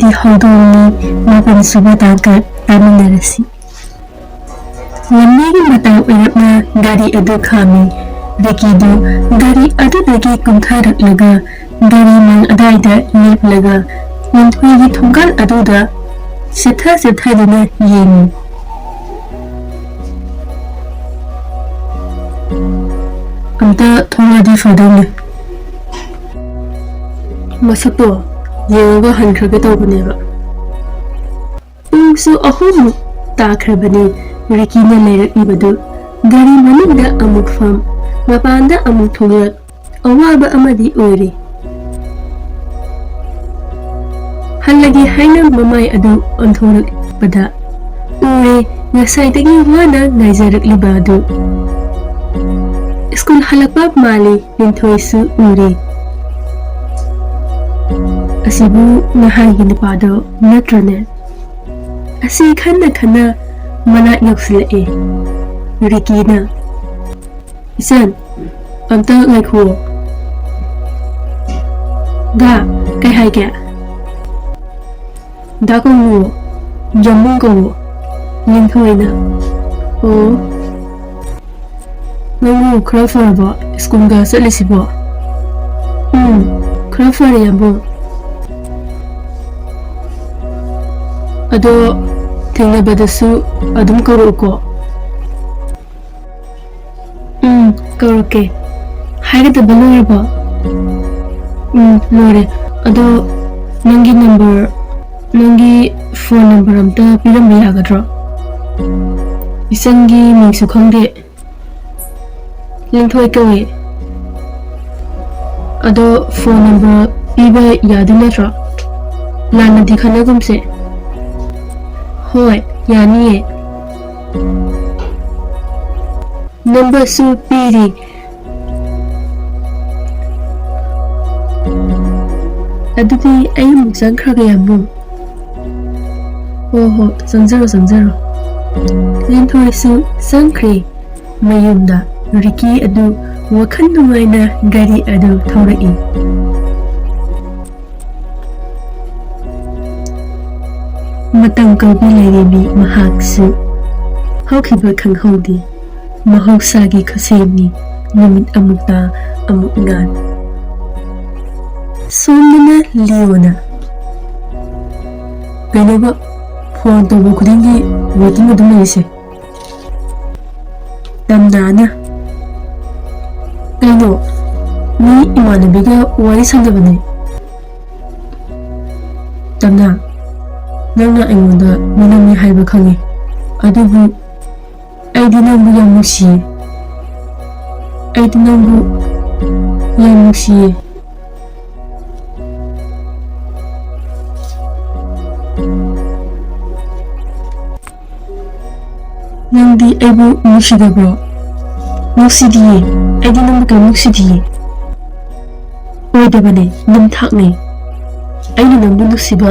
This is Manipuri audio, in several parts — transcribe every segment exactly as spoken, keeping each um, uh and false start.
ꯇꯤ ꯍꯧꯗꯣꯡꯅꯤ, ꯃꯥꯄꯟ ꯁꯨꯕ ꯇꯥꯡꯀꯛ ꯇꯥꯃꯤꯟꯅꯔꯁꯤ꯫ ꯂꯝꯕꯤꯒꯤ ꯃꯇꯥꯏ ꯑꯣꯏꯔꯞꯅ ꯒꯥꯔꯤ ꯑꯗꯨ ꯈꯥꯝꯃꯤ꯫ ꯔꯤꯀꯤꯗꯨ ꯒꯥꯔꯤ ꯑꯗꯨꯗꯒꯤ ꯀꯨꯝꯊꯔꯛꯂꯒ ꯒꯥꯔꯤ ꯃꯥꯡ ꯑꯗꯥꯏꯗ ꯂꯦꯞꯂꯒ ꯂꯤꯟꯊꯣꯏꯒꯤ ꯊꯣꯡꯒꯥꯜ ꯑꯗꯨꯗ ꯆꯤꯠꯊ ꯆꯤꯠꯊꯗꯨꯅ ꯌꯦꯡꯉꯤ꯫ ꯑꯝꯇ ꯊꯣꯛꯂꯛꯑꯗꯤ ꯐꯗꯧꯅꯤ꯫ ꯃꯁꯛꯇꯣ ꯌꯦꯡꯉꯒ ꯍꯟꯈ꯭ꯔꯒꯦ ꯇꯧꯕꯅꯦꯕ꯫ ꯄꯨꯡꯁꯨ ꯑꯍꯨꯝꯃꯨꯛ ꯇꯥꯈ꯭ꯔꯕꯅꯤ꯫ ꯔꯤꯀꯤꯅ ꯂꯩꯔꯛꯂꯤꯕꯗꯨ ꯒꯥꯔꯤ ꯃꯅꯨꯡꯗ ꯑꯃꯨꯛ ꯐꯝ, ꯃꯄꯥꯟꯗ ꯑꯃꯨꯛ ꯊꯣꯛꯂꯛ, ꯑꯋꯥꯕ ꯑꯃꯗꯤ ꯑꯣꯏꯔꯦ꯫ ꯍꯜꯂꯒꯦ ꯍꯥꯏꯅ ꯃꯃꯥꯏ ꯑꯗꯨ ꯑꯣꯟꯊꯣꯔꯛꯄꯗ ꯎꯔꯦ ꯉꯁꯥꯏꯗꯒꯤ ꯋꯥꯅ ꯉꯥꯏꯖꯔꯛꯂꯤꯕ ꯑꯗꯨ꯫ ꯁ꯭ꯀꯨꯜ ꯍꯜꯂꯛꯄ ꯃꯥꯜꯂꯤ꯫ ꯂꯤꯟꯊꯣꯏꯁꯨ ꯎꯔꯦ꯫ ꯑꯁꯤꯕꯨ ꯅꯍꯥꯟꯒꯤ ꯅꯨꯄꯥꯗꯣ ꯅꯠꯇ꯭ꯔꯅꯦ? ꯑꯁꯤ ꯈꯟꯅ ꯈꯟꯅ ꯃꯅꯥꯛ ꯌꯧꯁꯤꯜꯂꯛꯑꯦ꯫ ꯔꯤꯀꯤꯅ, "ꯏꯆꯟ, ꯑꯝꯇ ꯉꯥꯏꯈꯨꯑꯣ꯫" "ꯗꯥ, ꯀꯩ ꯍꯥꯏꯒꯦ?" "ꯗꯥ ꯀꯧꯅꯨꯑꯣ, ꯌꯥꯝꯕꯨꯡ ꯀꯧꯑꯣ꯫" ꯂꯤꯟꯊꯣꯏꯅ, "ꯑꯣ, ꯅꯪꯕꯨ ꯈꯔ ꯐꯔꯕꯣ? ꯁ꯭ꯀꯨꯜꯒ ꯆꯠꯂꯤꯁꯤꯕꯣ?" "ꯎꯝ, ꯈꯔ ꯐꯔꯦ, ꯌꯥꯝꯕꯨꯡ꯫ ꯑꯗꯣ ꯊꯦꯡꯅꯕꯗꯁꯨ ꯑꯗꯨꯝ ꯀꯧꯔꯛꯎꯀꯣ꯫" "ꯎꯝ, ꯀꯧꯔꯛꯀꯦ꯫ ꯍꯥꯏꯒꯗꯕ ꯂꯣꯏꯔꯕꯣ?" "ꯎꯝ, ꯂꯣꯏꯔꯦ꯫ ꯑꯗꯣ ꯅꯪꯒꯤ ꯅꯝꯕꯔ, ꯅꯪꯒꯤ ꯐꯣꯟ ꯅꯝꯕꯔ ꯑꯝꯇ ꯄꯤꯔꯝꯕ ꯌꯥꯒꯗ꯭ꯔꯣ? ꯏꯆꯟꯒꯤ ꯃꯤꯡꯁꯨ ꯈꯪꯗꯦ꯫" "ꯂꯤꯟꯊꯣꯏ ꯀꯧꯏ꯫ ꯑꯗꯣ ꯐꯣꯟ ꯅꯝꯕꯔ ꯄꯤꯕ ꯌꯥꯗꯣꯏ ꯅꯠꯇ꯭ꯔꯣ? ꯂꯥꯟꯅꯗꯤ ꯈꯟꯅꯒꯨꯝꯁꯦ꯫" "ꯍꯣꯏ, ꯌꯥꯅꯤꯌꯦ꯫" ꯅꯝꯕꯔꯁꯨ ꯄꯤꯔꯤ꯫ "ꯑꯗꯨꯗꯤ ꯑꯩ ꯑꯃꯨꯛ ꯆꯪꯈ꯭ꯔꯒꯦ, ꯌꯥꯝꯕꯨꯡ꯫" "ꯍꯣ ꯍꯣ, ꯆꯪꯖꯔꯣ, ꯆꯪꯖꯔꯣ꯫" ꯂꯤꯟꯊꯣꯏꯁꯨ ꯆꯪꯈ꯭ꯔꯦ ꯃꯌꯨꯝꯗ꯫ ꯔꯤꯀꯤ ꯑꯗꯨ ꯋꯥꯈꯜ ꯅꯨꯡꯉꯥꯏꯅ ꯒꯥꯔꯤ ꯑꯗꯨ ꯊꯧꯔꯛꯏ꯫ ꯃꯇꯝ ꯀꯧꯕ ꯂꯩꯔꯦꯝꯕꯤ ꯃꯍꯥꯛꯁꯨ ꯍꯧꯈꯤꯕ ꯈꯪꯍꯧꯗꯦ꯫ ꯃꯍꯧꯁꯥꯒꯤ ꯈꯨꯠꯁꯦꯝꯅꯤ, ꯅꯨꯃꯤꯠ ꯑꯃꯨꯛ ꯇꯥ ꯑꯃꯨꯛ ꯉꯥꯟ꯫ ꯁꯣꯝꯗꯅ ꯂꯤꯑꯣꯅ꯫ ꯀꯩꯅꯣꯕ, ꯐꯣꯟ ꯇꯧꯕ ꯈꯨꯗꯤꯡꯒꯤ ꯋꯦꯇꯤꯡ ꯑꯗꯨꯝ ꯂꯩꯔꯤꯁꯦ? ꯇꯝꯅꯥꯅ꯫ ꯀꯩꯅꯣ? ꯃꯤ ꯏꯃꯥꯟꯅꯕꯤꯒ ꯋꯥꯔꯤ ꯁꯥꯟꯅꯕꯅꯦ꯫ ꯇꯝꯅꯥ, ꯅꯪꯅ ꯑꯩꯉꯣꯟꯗ ꯃꯤꯅꯝꯃꯤ ꯍꯥꯏꯕ ꯈꯪꯉꯤ, ꯑꯗꯨꯕꯨ ꯑꯩꯗꯤ ꯅꯪꯕꯨ ꯌꯥꯝ ꯅꯨꯡꯁꯤꯌꯦ꯫ ꯑꯩꯗꯤ ꯅꯪꯕꯨ ꯌꯥꯝ ꯅꯨꯡꯁꯤꯌꯦ꯫ ꯅꯪꯗꯤ ꯑꯩꯕꯨ ꯅꯨꯡꯁꯤꯗꯕ꯭ꯔꯣ? ꯅꯨꯡꯁꯤꯗꯤꯌꯦ꯫ ꯑꯩꯗꯤ ꯅꯪꯕꯨ ꯀꯔꯤꯝ ꯅꯨꯡꯁꯤꯗꯤꯌꯦ꯫ ꯑꯣꯏꯗꯕꯅꯦ, ꯅꯝꯊꯥꯛꯅꯦ꯫ ꯑꯩꯅ ꯅꯪꯕꯨ ꯅꯨꯡꯁꯤꯕ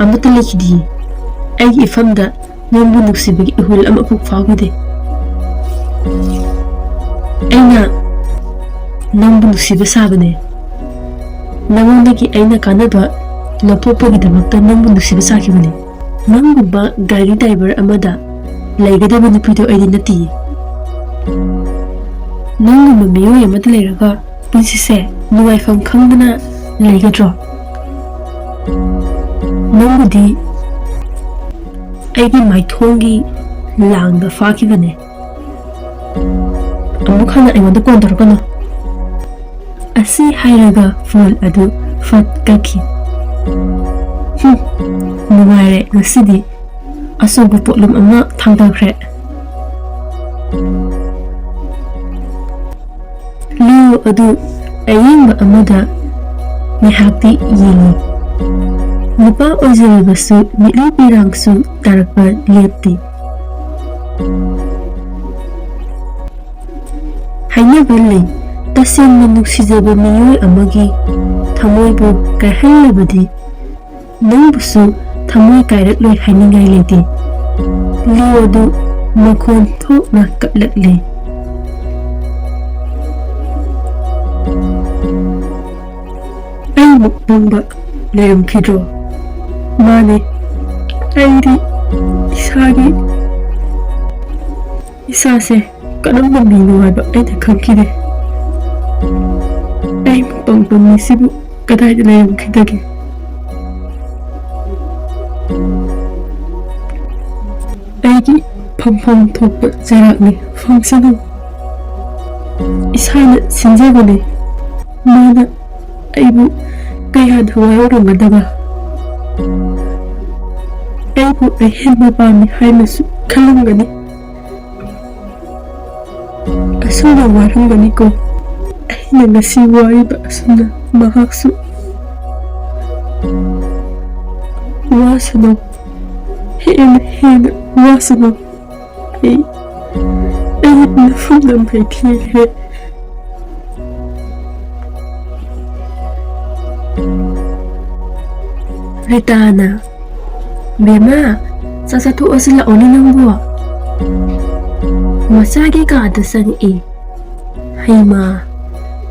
ꯑꯃꯠꯇ ꯂꯩꯈꯤꯗꯤꯌꯦ꯫ ꯑꯩꯒꯤ ꯏꯐꯝꯗ ꯅꯪꯕꯨ ꯅꯨꯡꯁꯤꯕꯒꯤ ꯏꯍꯨꯜ ꯑꯃꯐꯥꯎ ꯐꯥꯎꯈꯤꯗꯦ꯫ ꯑꯩꯅ ꯅꯪꯕꯨ ꯅꯨꯡꯁꯤꯕ ꯁꯥꯕꯅꯦ꯫ ꯅꯉꯣꯟꯗꯒꯤ ꯑꯩꯅ ꯀꯥꯟꯅꯕ ꯂꯧꯊꯣꯛꯄꯒꯤꯗꯃꯛꯇ ꯅꯪꯕꯨ ꯅꯨꯡꯁꯤꯕ ꯁꯥꯈꯤꯕꯅꯦ꯫ ꯅꯪꯒꯨꯝꯕ ꯒꯥꯔꯤ ꯗ꯭ꯔꯥꯏꯚꯔ ꯑꯃꯗ ꯂꯩꯒꯗꯕ ꯅꯨꯄꯤꯗꯣ ꯑꯩꯗꯤ ꯅꯠꯇꯤꯌꯦ꯫ ꯅꯪꯒꯨꯝꯕ ꯃꯤꯑꯣꯏ ꯑꯃꯗ ꯂꯩꯔꯒ ꯄꯨꯟꯁꯤꯁꯦ ꯅꯨꯡꯉꯥꯏꯐꯝ ꯈꯪꯗꯅ ꯂꯩꯒꯗ꯭ꯔꯣ? ꯅꯪꯕꯨꯗꯤ ꯑꯩꯒꯤ ꯃꯥꯏꯊꯣꯡꯒꯤ ꯂꯥꯡꯗ ꯐꯥꯈꯤꯕꯅꯦ꯫ ꯑꯃꯨꯛ ꯍꯟꯅ ꯑꯩꯉꯣꯟꯗ ꯀꯣꯟ ꯇꯧꯔꯛꯀꯅꯨ꯫ ꯑꯁꯤ ꯍꯥꯏꯔꯒ ꯐꯣꯟ ꯑꯗꯨ ꯐꯠ ꯀꯛꯈꯤ꯫ ꯍꯨꯝ, ꯅꯨꯡꯉꯥꯏꯔꯦ ꯉꯁꯤꯗꯤ꯫ ꯑꯆꯧꯕ ꯄꯣꯠꯂꯨꯝ ꯑꯃ ꯊꯥꯡꯊꯈ꯭ꯔꯦ꯫ ꯂꯤꯑꯣ ꯑꯗꯨ ꯑꯌꯦꯡꯕ ꯑꯃꯗ ꯉꯥꯏꯍꯥꯛꯇꯤ ꯌꯦꯡꯉꯤ꯫ ꯅꯨꯄꯥ ꯑꯣꯏꯖꯔꯕꯁꯨ ꯃꯤꯠꯂꯨ ꯄꯤꯔꯥꯡꯁꯨ ꯇꯥꯔꯛꯄ ꯂꯦꯞꯇꯦ꯫ ꯍꯥꯏꯅꯕ ꯂꯩ, ꯇꯁꯦꯡꯅ ꯅꯨꯡꯁꯤꯖꯕ ꯃꯤꯑꯣꯏ ꯑꯃꯒꯤ ꯊꯃꯣꯏꯕꯨ ꯀꯥꯏꯍꯜꯂꯕꯗꯤ ꯅꯪꯕꯨꯁꯨ ꯊꯃꯣꯏ ꯀꯥꯏꯔꯛꯂꯣꯏ ꯍꯥꯏꯅꯤꯡꯉꯥꯏ ꯂꯩꯇꯦ꯫ ꯂꯤꯑꯣꯗꯨ ꯃꯈꯣꯟ ꯊꯣꯛꯅ ꯀꯞꯂꯛꯂꯦ꯫ ꯑꯩꯃꯨꯛ ꯄꯪꯕ ꯂꯩꯔꯝꯈꯤꯗ꯭ꯔꯣ? ꯃꯥꯅꯦ, ꯑꯩꯗꯤ ꯏꯁꯥꯒꯤ, ꯏꯁꯥꯁꯦ ꯀꯔꯝꯕ ꯃꯤꯅꯣ ꯍꯥꯏꯕ ꯑꯩꯅ ꯈꯪꯈꯤꯗꯦ꯫ ꯑꯩꯕꯨ ꯄꯪꯕ ꯃꯤꯁꯤꯕꯨ ꯀꯗꯥꯏꯗ ꯂꯩꯔꯝꯈꯤꯗꯒꯦ? ꯑꯩꯒꯤ ꯐꯝꯐꯝ ꯊꯣꯛꯄ ꯆꯩꯔꯥꯛꯅꯤ ꯐꯪꯁꯅꯨ꯫ ꯏꯁꯥꯅ ꯁꯤꯟꯖꯕꯅꯤ꯫ ꯃꯥꯅ ꯑꯩꯕꯨ ꯀꯌꯥꯗ ꯋꯥꯔꯧꯔꯝꯒꯗꯕ? ꯑꯩꯕꯨ ꯑꯍꯦꯟꯕ ꯄꯥꯝꯃꯤ ꯍꯥꯏꯅꯁꯨ ꯈꯜꯂꯝꯒꯅꯤ꯫ ꯑꯁꯨꯝꯅ ꯋꯥꯔꯝꯒꯅꯤꯀꯣ꯫ ꯑꯩꯅ ꯉꯁꯤ ꯋꯥꯔꯤꯕ ꯑꯁꯨꯝꯅ ꯃꯍꯥꯛꯁꯨ ꯋꯥꯁꯅꯨ꯫ ꯍꯦꯟꯅ ꯍꯦꯟꯅ ꯋꯥꯁꯅꯨ꯫ ꯑꯩ, ꯑꯩ ꯅꯐꯝꯗ ꯃꯥꯏꯊꯤꯔꯦ꯫ ꯔꯤꯇꯥꯅ, "ꯕꯦꯝꯃ, ꯆꯥꯛ ꯆꯥꯊꯣꯛꯑꯁꯤ ꯂꯥꯛꯑꯣꯅꯦ ꯅꯪꯕꯨ꯫" ꯃꯆꯥꯒꯤ ꯀꯥꯗ ꯆꯪꯉꯛꯏ꯫ "ꯍꯩꯃꯥ,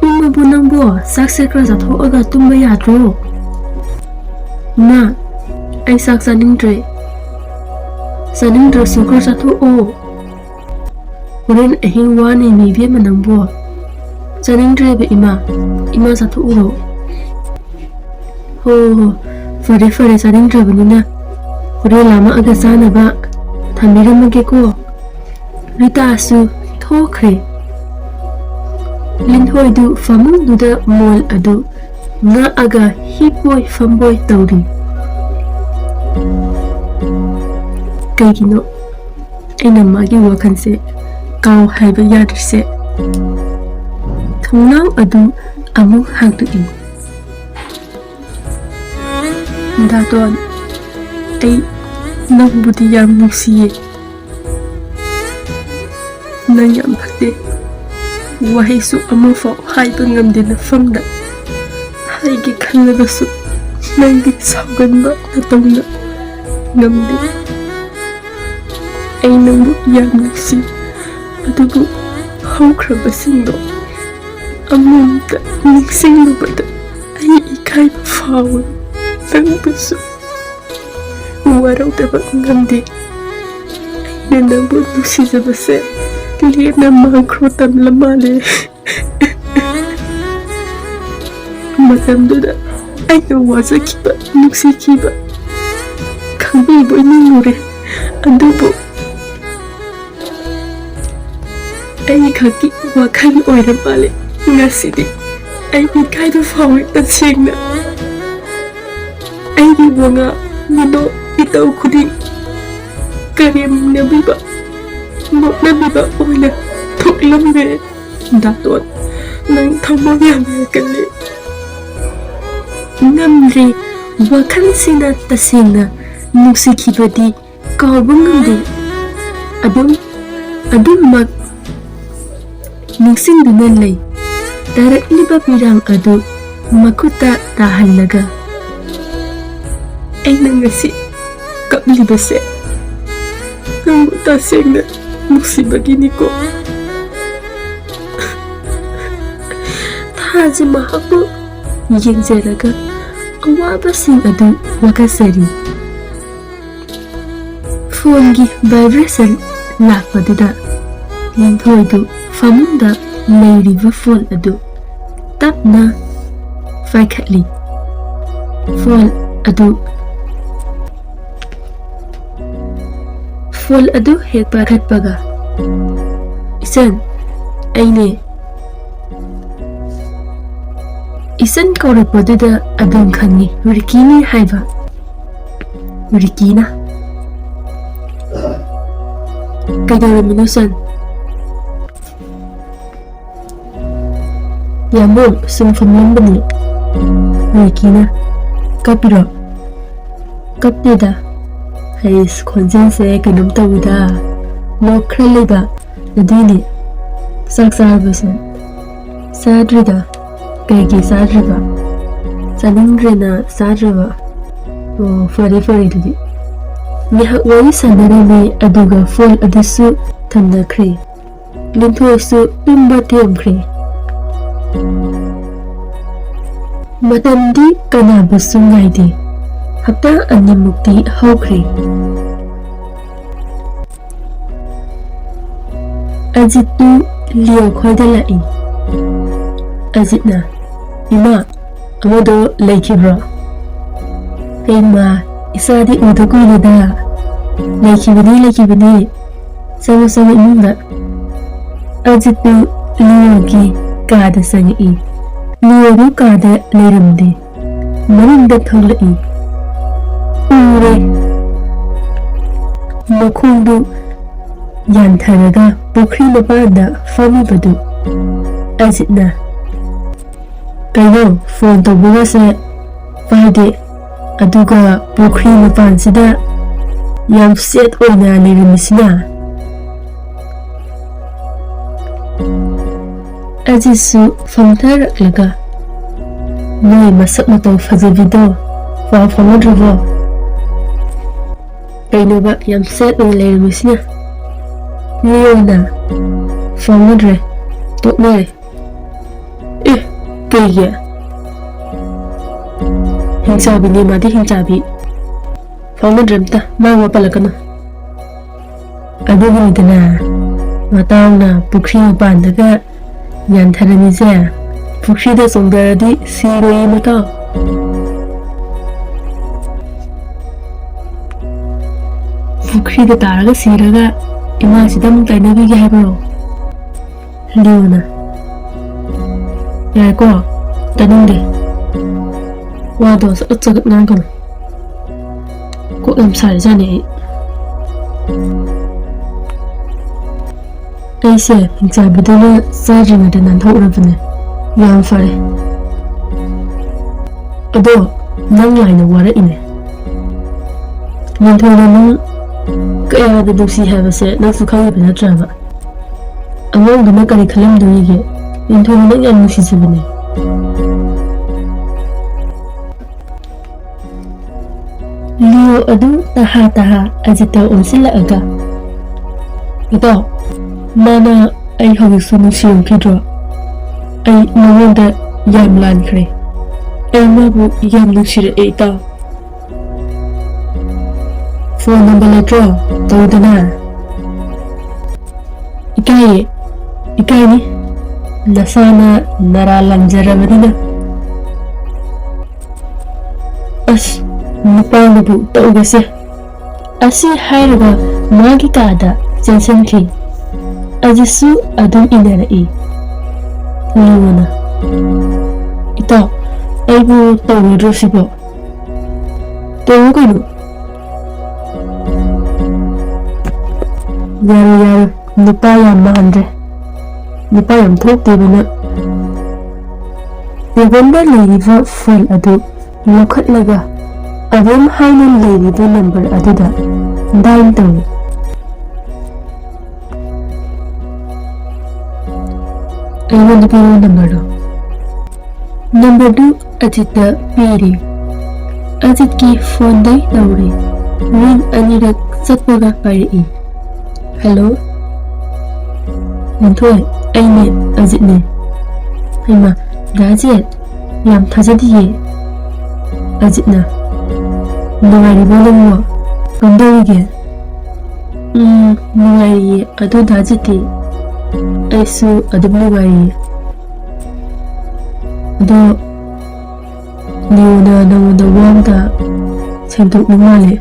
ꯏꯪꯉꯕꯣ ꯅꯪꯕꯣ? ꯆꯥꯛꯁꯦ ꯈꯔ ꯆꯥꯊꯣꯛꯑꯒ ꯇꯨꯝꯕ ꯌꯥꯗ꯭ꯔꯣ?" "ꯏꯃꯥ, ꯑꯩ ꯆꯥꯛ ꯆꯥꯅꯤꯡꯗ꯭ꯔꯦ꯫" "ꯆꯥꯅꯤꯡꯗ꯭ꯔꯁꯨ ꯈꯔ ꯆꯥꯊꯣꯛꯑꯣ꯫ ꯍꯣꯔꯦꯟ ꯑꯍꯤꯡ ꯋꯥꯅꯤ ꯏꯕꯦꯝꯃ ꯅꯪꯕꯣ꯫" "ꯆꯥꯅꯤꯡꯗ꯭ꯔꯦꯕ ꯏꯃꯥ, ꯏꯃꯥ ꯆꯥꯊꯣꯛꯎꯔꯣ꯫" "ꯍꯣ ꯍꯣ, ꯐꯔꯦ ꯐꯔꯦ, ꯆꯥꯅꯤꯡꯗ꯭ꯔꯕꯅꯤꯅ ꯍꯣꯔꯦꯟ ꯂꯥꯝꯃꯛꯑꯒ ꯆꯥꯅꯕ ꯊꯝꯕꯤꯔꯝꯃꯒꯦꯀꯣ꯫" ꯔꯤꯇꯥꯁꯨ ꯊꯣꯛꯈ꯭ꯔꯦ꯫ ꯂꯤꯟꯊꯣꯏꯗꯨ ꯐꯃꯨꯡꯗꯨꯗ ꯃꯣꯜ ꯑꯗꯨ ꯉꯥꯛꯑꯒ ꯍꯤꯞꯄꯣꯏ ꯐꯝꯕꯣꯏ ꯇꯧꯔꯤ꯫ ꯀꯩꯒꯤꯅꯣ ꯑꯩꯅ ꯃꯥꯒꯤ ꯋꯥꯈꯜꯁꯦ ꯀꯥꯎ ꯍꯥꯏꯕ ꯌꯥꯗ꯭ꯔꯤꯁꯦ? ꯊꯣꯡꯅꯥꯎ ꯑꯗꯨ ꯑꯃꯨꯛ ꯍꯥꯡꯗꯣꯛꯏ꯫ "ꯗꯥꯇꯣꯟ, ꯑꯩ ꯅꯪꯕꯨꯗꯤ ꯌꯥꯝ ꯅꯨꯡꯁꯤꯌꯦ꯫ ꯅꯪ ꯌꯥꯝ ꯐꯠꯇꯦ꯫ ꯋꯥꯍꯩꯁꯨ ꯑꯃꯐꯥꯎ ꯍꯥꯏꯕ ꯉꯝꯗꯦ ꯅꯐꯝꯗ꯫ ꯍꯥꯏꯒꯦ ꯈꯜꯂꯕꯁꯨ ꯅꯪꯒꯤ ꯁꯥꯎꯒꯟꯕ ꯅꯇꯧꯅ ꯉꯝꯗꯦ꯫ ꯑꯩ ꯅꯪꯕꯨ ꯌꯥꯝ ꯅꯨꯡꯁꯤ, ꯑꯗꯨꯕꯨ ꯍꯧꯈ꯭ꯔꯕꯁꯤꯡꯗꯣ ꯑꯃꯨꯛꯇ ꯅꯤꯡꯁꯤꯡꯂꯨꯕꯗ ꯑꯩ ꯏꯀꯥꯏꯕ ꯐꯥꯎꯏ꯫ ꯅꯪꯕꯨꯁꯨ ꯋꯥꯔꯧꯗꯕ ꯉꯝꯗꯦ꯫ ꯑꯩꯅ ꯅꯪꯕꯨ ꯅꯨꯡꯁꯤꯖꯕꯁꯦ ꯂꯦꯝꯅ ꯃꯥꯡꯈ꯭ꯔꯣ ꯇꯝꯂ ꯃꯥꯜꯂꯦ꯫ ꯃꯇꯝꯗꯨꯗ ꯑꯩꯅ ꯋꯥꯖꯈꯤꯕ, ꯅꯨꯡꯁꯤꯈꯤꯕ ꯈꯪꯕꯤꯕꯣꯏ ꯅꯤꯡꯉꯨꯔꯦ꯫ ꯑꯗꯨꯕꯨ ꯑꯩ ꯈꯛꯀꯤ ꯋꯥꯈꯜ ꯑꯣꯏꯔ ꯃꯥꯜꯂꯦ꯫ ꯉꯁꯤꯗꯤ ꯑꯩ ꯏꯀꯥꯏꯕ ꯐꯥꯎꯏ ꯇꯁꯦꯡꯅ꯫ ꯑꯩꯒꯤ ꯋꯥꯉꯥꯡ ꯃꯤꯅꯣꯛ ꯏꯇꯧ ꯈꯨꯗꯤꯡ ꯀꯔꯦꯝꯅꯕꯤꯕ, ꯅꯣꯛꯅꯕꯤꯕ ꯑꯣꯏꯅ ꯊꯣꯛꯂꯝꯃꯦ꯫ ꯗꯥꯇꯣꯟ, ꯅꯪ ꯊꯃꯣꯏ ꯌꯥꯝꯅ ꯀꯜꯂꯤ꯫ ꯉꯝꯗ꯭ꯔꯦ꯫ ꯋꯥꯈꯜꯁꯤꯅ ꯇꯁꯦꯡꯅ ꯅꯨꯡꯁꯤꯈꯤꯕꯗꯤ ꯀꯥꯎꯕ ꯉꯝꯗꯦ꯫ ꯑꯗꯨꯝ, ꯑꯗꯨꯝꯃꯛ ꯅꯤꯡꯁꯤꯡꯗꯨꯅ ꯂꯩ꯫ ꯇꯥꯔꯛꯂꯤꯕ ꯄꯤꯔꯥꯡ ꯑꯗꯨ ꯃꯈꯨꯠꯇ ꯇꯥꯍꯜꯂꯒ, ꯑꯩꯅ ꯉꯁꯤ ꯀꯞꯂꯤꯕꯁꯦ ꯅꯪꯕꯨ ꯇꯁꯦꯡꯅ ꯅꯨꯡꯁꯤꯕꯒꯤꯅꯤꯀꯣ꯫ ꯊꯥꯖ ꯃꯍꯥꯛꯄꯨ ꯌꯦꯡꯖꯔꯒ ꯑꯋꯥꯕꯁꯤꯡ ꯑꯗꯨ ꯋꯥꯀꯠꯆꯔꯤ꯫ ꯐꯣꯟꯒꯤ vibration ꯂꯥꯛꯄꯗꯨꯗ ꯂꯤꯟꯊꯣꯏꯗꯨ ꯐꯃꯨꯡꯗ ꯂꯩꯔꯤꯕ ꯐꯣꯟ ꯑꯗꯨ ꯇꯞꯅ ꯄꯥꯏꯈꯠꯂꯤ꯫ ꯐꯣꯟ ꯑꯗꯨ, ꯐꯣꯟ ꯑꯗꯨ ꯍꯦꯛ ꯄꯥꯏꯈꯠꯄꯒ, "ꯏꯆꯟ, ꯑꯩꯅꯦ꯫" ꯏꯆꯟ ꯀꯧꯔꯛꯄꯗꯨꯗ ꯑꯗꯨꯝ ꯈꯪꯉꯤ ꯔꯤꯀꯤꯅꯤ ꯍꯥꯏꯕ꯫ ꯔꯤꯀꯤꯅ, "ꯀꯩꯗꯧꯔꯝꯃꯤꯅꯣ ꯆꯟ?" "ꯌꯥꯝꯕꯨꯡ, ꯁꯨꯝ ꯐꯝꯂꯝꯕꯅꯤ꯫" ꯔꯤꯀꯤꯅ, "ꯀꯞꯄꯤꯔꯣ?" "ꯀꯞꯇꯦꯗ꯫" ꯍꯩꯁ, ꯈꯣꯟꯖꯦꯜꯁꯦ ꯀꯩꯅꯣꯝ ꯇꯧꯏꯗ꯫ ꯂꯣꯛ ꯈꯔ ꯂꯩꯕ, ꯑꯗꯨꯏꯅꯦ꯫ "ꯆꯥꯛ ꯆꯥꯔꯕꯣ ꯆꯟ?" "ꯆꯥꯗ꯭ꯔꯤꯗ꯫" "ꯀꯩꯒꯤ ꯆꯥꯗ꯭ꯔꯤꯕ?" "ꯆꯥꯅꯤꯡꯗ꯭ꯔꯦꯅ ꯆꯥꯗ꯭ꯔꯕ꯫" "ꯑꯣ, ꯐꯔꯦ ꯐꯔꯦ ꯑꯗꯨꯗꯤ꯫" ꯉꯥꯏꯍꯥꯛ ꯋꯥꯔꯤ ꯁꯥꯟꯅꯔꯝꯃꯤ, ꯑꯗꯨꯒ ꯐꯣꯟ ꯑꯗꯨꯁꯨ ꯊꯝꯅꯈ꯭ꯔꯦ꯫ ꯂꯤꯟꯊꯣꯏꯁꯨ ꯇꯨꯝꯕ ꯊꯦꯝꯈ꯭ꯔꯦ꯫ ꯃꯇꯝꯗꯤ ꯀꯅꯥꯕꯨꯁꯨ ꯉꯥꯏꯗꯦ꯫ ꯍꯞꯇꯥ ꯑꯅꯤꯃꯨꯛꯇꯤ ꯍꯧꯈ꯭ꯔꯦ꯫ ꯑꯖꯤꯠꯇꯨ ꯂꯤꯑꯣ ꯈꯣꯏꯗ ꯂꯥꯛꯏ꯫ ꯑꯖꯤꯠꯅ, "ꯏꯃꯥ, ꯑꯃꯗꯣ ꯂꯩꯈꯤꯕ꯭ꯔꯣ?" "ꯀꯩꯃ, ꯏꯆꯥꯗꯤ ꯎꯗ ꯀꯨꯏꯔꯦꯗ꯫ ꯂꯩꯈꯤꯕꯅꯤ, ꯂꯩꯈꯤꯕꯅꯤ꯫ ꯆꯪꯉꯣ, ꯆꯪꯉꯣ ꯏꯃꯨꯡꯗ꯫" ꯑꯖꯤꯠꯇꯨ ꯂꯤꯑꯣꯒꯤ ꯀꯥꯗ ꯆꯪꯉꯛꯏ꯫ ꯂꯤꯑꯣꯗꯨ ꯀꯥꯗ ꯂꯩꯔꯝꯗꯦ꯫ ꯃꯅꯤꯡꯗ ꯊꯣꯛꯂꯛꯏ꯫ ꯎꯔꯦ꯫ ꯃꯈꯣꯡꯗꯨ ꯌꯥꯟꯊꯔꯒ ꯄꯨꯈ꯭ꯔꯤ ꯃꯄꯥꯟꯗ ꯐꯝꯃꯤꯕꯗꯨ꯫ ꯑꯖꯤꯠꯅ, "ꯀꯩꯅꯣ, ꯐꯣꯟ ꯇꯧꯕꯒꯁꯦ ꯄꯥꯏꯗꯦ, ꯑꯗꯨꯒ ꯄꯨꯈ꯭ꯔꯤ ꯃꯄꯥꯟꯁꯤꯗ ꯌꯥꯝ ꯁꯦꯠ ꯑꯣꯏꯅ ꯂꯩꯔꯝꯃꯤꯁꯤꯅ?" ꯑꯖꯤꯠꯁꯨ ꯐꯝꯊꯔꯛꯂꯒ, "ꯅꯣꯏ ꯃꯁꯛ ꯃꯇꯧ ꯐꯖꯕꯤꯗꯣ ꯄꯥꯎ ꯐꯥꯎꯅꯗ꯭ꯔꯕꯣ? ꯀꯩꯅꯣꯕ ꯌꯥꯝ ꯁꯦꯠ ꯑꯣꯏꯅ ꯂꯩꯔꯝꯃꯤꯁꯤꯅ?" ꯂꯤꯑꯣꯅ, "ꯐꯥꯎꯅꯗ꯭ꯔꯦ, ꯇꯣꯛꯅꯔꯦ꯫" "ꯑꯦ, ꯀꯩꯒꯤ?" "ꯍꯤꯡꯆꯥꯕꯤꯅꯦ ꯃꯥꯗꯤ, ꯍꯤꯡꯆꯥꯕꯤ꯫ ꯐꯥꯎꯅꯗ꯭ꯔꯦ ꯑꯝꯇ, ꯃꯥ ꯋꯥ ꯄꯜꯂꯛꯀꯅꯨ꯫" ꯑꯗꯨꯒꯤꯅꯤꯗꯅ ꯃꯇꯥꯎꯅ ꯄꯨꯈ꯭ꯔꯤ ꯃꯄꯥꯟꯗꯒ ꯌꯥꯟꯊꯔꯝꯃꯤꯁꯦ꯫ ꯄꯨꯈ꯭ꯔꯤꯗ ꯆꯣꯡꯊꯔꯗꯤ ꯁꯤꯔꯣꯏꯌꯦ ꯃꯇꯥꯎ꯫ ꯄꯨꯈ꯭ꯔꯤꯗ ꯇꯥꯔꯒ ꯁꯤꯔꯒ ꯏꯃꯥꯁꯤꯗ ꯑꯃꯨꯛ ꯇꯥꯏꯅꯕꯤꯒꯦ ꯍꯥꯏꯕ꯭ꯔꯣ? ꯂꯤꯑꯣꯅ, "ꯌꯥꯔꯦꯀꯣ, ꯇꯥꯅꯤꯡꯗꯦ꯫ ꯋꯥꯗꯣ ꯆꯒꯠ ꯆꯒꯠ ꯉꯥꯡꯒꯅꯨ꯫ ꯀꯣꯛ ꯌꯥꯝ ꯁꯥꯔꯤꯖꯥꯠꯅꯤ ꯑꯩ꯫ ꯑꯩꯁꯦ ꯍꯤꯡꯆꯥꯕꯤꯗꯨꯅ ꯆꯥꯗ꯭ꯔꯤꯉꯩꯗ ꯅꯥꯟꯊꯣꯛꯎꯔꯕꯅꯦ꯫ ꯌꯥꯝ ꯐꯔꯦ꯫ ꯑꯗꯣ ꯅꯪ ꯂꯥꯏꯅ ꯋꯥꯔꯛꯏꯅꯦ꯫ ꯂꯤꯟꯊꯣꯏꯅ ꯅꯪ ꯀꯌꯥꯗ ꯅꯨꯡꯁꯤ ꯍꯥꯏꯕꯁꯦ ꯅꯪꯁꯨ ꯈꯪꯉꯤꯕ ꯅꯠꯇ꯭ꯔꯕ? ꯑꯉꯥꯡꯗꯨꯅ ꯀꯔꯤ ꯈꯜꯂꯝꯗꯣꯔꯤꯒꯦ? ꯂꯤꯟꯊꯣꯏꯅ ꯅꯪ ꯌꯥꯝ ꯅꯨꯡꯁꯤꯖꯕꯅꯦ꯫" ꯂꯤꯑꯣ ꯑꯗꯨ ꯇꯍꯥ ꯇꯍꯥ ꯑꯖꯤꯠꯇ ꯑꯣꯟꯁꯤꯜꯂꯛꯑꯒ, "ꯏꯇꯥꯎ, ꯃꯥꯅ ꯑꯩ ꯍꯧꯖꯤꯛꯁꯨ ꯅꯨꯡꯁꯤꯔꯝꯈꯤꯗ꯭ꯔꯣ? ꯑꯩ ꯃꯉꯣꯟꯗ ꯌꯥꯝ ꯂꯥꯟꯈ꯭ꯔꯦ꯫ ꯑꯩ ꯃꯥꯕꯨ ꯌꯥꯝ ꯅꯨꯡꯁꯤꯔꯛꯑꯦ, ꯏꯇꯥꯎ꯫" ꯐꯣꯟ ꯅꯝꯕꯔ ꯂꯩꯇ꯭ꯔꯣ? ꯇꯧꯗꯅ꯫ ꯏꯀꯥꯏꯌꯦ, ꯏꯀꯥꯏꯅꯤ꯫ ꯅꯁꯥꯅ ꯅꯔꯥ ꯂꯪꯖꯔꯕꯅꯤꯅ꯫ ꯑꯁ, ꯅꯨꯄꯥꯅꯕꯨ ꯇꯧꯕꯁꯦ꯫ ꯑꯁꯤ ꯍꯥꯏꯔꯒ ꯃꯥꯒꯤ ꯀꯥꯗ ꯆꯦꯟꯁꯤꯟꯈꯤ꯫ ꯑꯖꯤꯠꯁꯨ ꯑꯗꯨꯝ ꯏꯟꯅꯔꯛꯏ꯫ ꯂꯤꯌꯣꯅ, "ꯏꯇꯥꯎ, ꯑꯩꯕꯨ ꯇꯧꯔꯣꯏꯗ꯭ꯔꯣ ꯁꯤꯕꯣ?" "ꯇꯧꯔꯣ ꯀꯩꯅꯣ?" "ꯌꯥꯔꯣꯏ, ꯌꯥꯔꯣꯏ, ꯅꯨꯄꯥ ꯌꯥꯝ ꯃꯥꯟꯗ꯭ꯔꯦ꯫ ꯅꯨꯄꯥ ꯌꯥꯝ ꯊꯣꯛꯇꯦꯕ ꯅꯪ꯫" ꯇꯦꯕꯜꯗ ꯂꯩꯔꯤꯕ ꯐꯣꯟ ꯑꯗꯨ ꯂꯧꯈꯠꯂꯒ ꯑꯗꯨꯝ ꯍꯥꯏꯅ ꯂꯩꯔꯤꯕ ꯅꯝꯕꯔ ꯑꯗꯨꯗ ꯗꯥꯏꯜ ꯇꯧꯏ꯫ "ꯑꯩꯉꯣꯟꯗ ꯄꯤꯔꯛꯑꯣ ꯅꯝꯕꯔꯗꯣ꯫" ꯅꯝꯕꯔꯗꯨ ꯑꯖꯤꯠꯇ ꯄꯤꯔꯦ꯫ ꯑꯖꯤꯠꯀꯤ ꯐꯣꯟꯗꯩ ꯇꯧꯔꯦ꯫ ꯔꯤꯡ ꯑꯅꯤꯔꯛ ꯆꯠꯄꯒ ꯄꯥꯏꯔꯛꯏ꯫ "ꯍꯜꯂꯣ?" "ꯂꯤꯟꯊꯣꯏ, ꯑꯩꯅꯦ, ꯑꯖꯤꯠꯅꯦ꯫" "ꯍꯩꯃꯥ, ꯗꯥ ꯑꯖꯤꯠ, ꯌꯥꯝ ꯊꯥꯖꯗꯤꯌꯦ꯫" ꯑꯖꯤꯠꯅ, "ꯅꯨꯡꯉꯥꯏꯔꯤꯕꯣ ꯅꯪꯕꯣ? ꯀꯝꯗꯧꯔꯤꯒꯦ?" "ꯎꯝ, ꯅꯨꯡꯉꯥꯏꯔꯤꯌꯦ꯫ ꯑꯗꯣ ꯗꯥ ꯑꯖꯤꯠꯇꯤ?" "ꯑꯩꯁꯨ ꯑꯗꯨꯝ ꯅꯨꯡꯉꯥꯏꯔꯤꯌꯦ꯫" "ꯑꯗꯣ ꯂꯤꯌꯣꯅ ꯅꯉꯣꯟꯗ ꯋꯥ ꯑꯝꯇ ꯁꯦꯡꯗꯣꯛꯅꯤꯡ ꯃꯥꯜꯂꯦ꯫"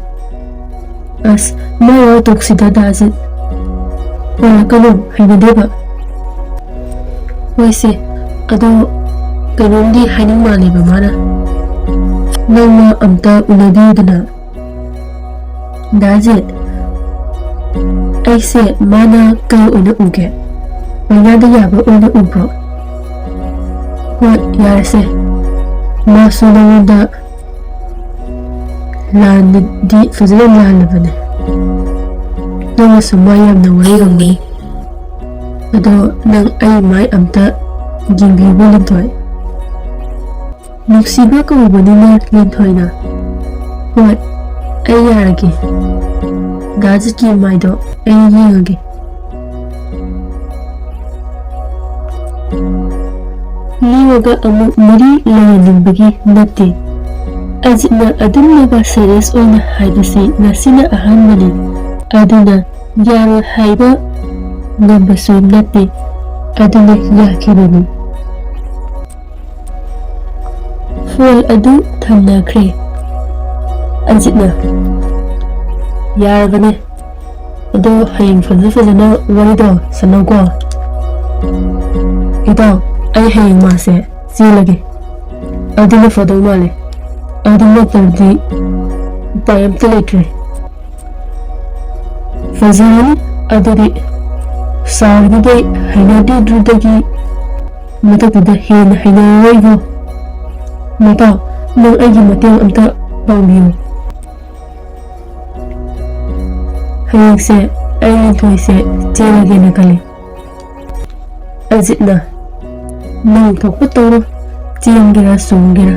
"ꯑꯁ, ꯃꯥ ꯋꯥ ꯇꯣꯛꯁꯤꯗ ꯗꯥ ꯑꯖꯤꯠ꯫ ꯄꯜꯂꯛꯀꯅꯨ, ꯍꯩꯅꯗꯦꯕ꯫" "ꯍꯣꯏꯁꯦ, ꯑꯗꯣ ꯀꯩꯅꯣꯝꯗꯤ ꯍꯥꯏꯅꯤꯡ ꯃꯥꯜꯂꯦꯕ ꯃꯥꯅ꯫ ꯅꯪꯅ ꯑꯝꯇ ꯎꯅꯕꯤꯌꯨꯗꯅ꯫" "ꯗꯥ ꯑꯖꯤꯠ, ꯑꯩꯁꯦ ꯃꯥꯅ ꯀꯩ ꯑꯣꯏꯅ ꯎꯒꯦ? ꯄꯪꯌꯥꯗ ꯌꯥꯕ ꯑꯣꯏꯅ ꯎꯕ꯭ꯔꯣ?" "ꯍꯣꯏ, ꯌꯥꯔꯁꯦ꯫ ꯃꯥꯁꯨ ꯅꯉꯣꯟꯗ ꯂꯥꯟꯅꯗꯤ ꯐꯖꯅ ꯂꯥꯜꯂꯕꯅꯦ꯫ ꯅꯪꯅꯁꯨ ꯃꯥ ꯌꯥꯝꯅ ꯋꯥꯔꯧꯔꯝꯒꯅꯤ꯫ ꯑꯗꯣ ꯅꯪ ꯑꯩ ꯃꯥꯏ ꯑꯝꯇ ꯌꯦꯡꯕꯤꯌꯨꯕ, ꯂꯤꯟꯊꯣꯏ꯫" ꯅꯨꯡꯁꯤꯕ ꯀꯧꯕꯅꯤꯅ ꯂꯤꯟꯊꯣꯏꯅ, "ꯍꯣꯏ, ꯑꯩ ꯌꯥꯔꯒꯦ꯫ ꯗꯥ ꯑꯖꯤꯠꯀꯤ ꯃꯥꯏꯗꯣ ꯑꯩ ꯌꯦꯡꯉꯒꯦ꯫" ꯂꯤꯌꯣꯒ ꯑꯃꯨꯛ ꯃꯔꯤ ꯂꯩꯅꯅꯤꯡꯕꯒꯤ ꯅꯠꯇꯦ꯫ ꯑꯖꯤꯠꯅ ꯑꯗꯨꯝꯅꯒ serious ꯑꯣꯏꯅ ꯍꯥꯏꯕꯁꯤ ꯉꯁꯤꯅ ꯑꯍꯥꯟꯕꯅꯤ꯫ ꯑꯗꯨꯅ ꯌꯥꯔꯣꯏ ꯍꯥꯏꯕ ꯉꯝꯕꯁꯨ ꯅꯠꯇꯦ꯫ ꯑꯗꯨꯅ ꯌꯥꯈꯤꯕꯅꯤ꯫ Phone ꯑꯗꯨ ꯊꯝꯅꯈ꯭ꯔꯦ꯫ ꯑꯖꯤꯠꯅ, "ꯌꯥꯔꯕꯅꯦ꯫ ꯑꯗꯣ ꯍꯌꯦꯡ ꯐꯖ ꯐꯖꯅ ꯋꯥꯔꯤꯗꯣ ꯁꯥꯟꯅꯧꯀꯣ꯫ ꯏꯇꯥꯎ, ꯑꯩ ꯍꯌꯦꯡ ꯃꯥꯁꯦ ꯆꯦꯜꯂꯒꯦ꯫ ꯑꯗꯨꯅ ꯐꯗꯧ ꯃꯥꯜꯂꯦ꯫ ꯑꯗꯨ ꯅꯠꯇ꯭ꯔꯗꯤ ꯎꯄꯥꯏ ꯑꯝꯇ ꯂꯩꯇ꯭ꯔꯦ꯫" "ꯐꯖꯔꯅꯤ꯫ ꯑꯗꯨꯗꯤ ꯁꯥꯔꯒꯤꯗꯤ ꯍꯩꯅꯗ꯭ꯔꯤꯗꯨꯗꯒꯤ ꯃꯊꯛꯇꯨꯗ ꯍꯦꯟꯅ ꯍꯩꯅꯔꯔꯣꯏꯀꯣ꯫ ꯃꯇꯥꯎ, ꯅꯪ ꯑꯩꯒꯤ ꯃꯇꯦꯡ ꯑꯝꯇ ꯄꯥꯡꯕꯤꯌꯨ꯫ ꯍꯌꯦꯡꯁꯦ ꯑꯩ ꯂꯤꯟꯊꯣꯏꯁꯦ ꯆꯦꯜꯂꯒꯦꯅ ꯈꯜꯂꯤ꯫" ꯑꯖꯤꯠꯅ, "ꯅꯪ ꯊꯣꯛꯄ ꯇꯧꯔꯣ, ꯆꯦꯟꯒꯦꯔꯥ ꯆꯣꯡꯒꯦꯔꯥ꯫"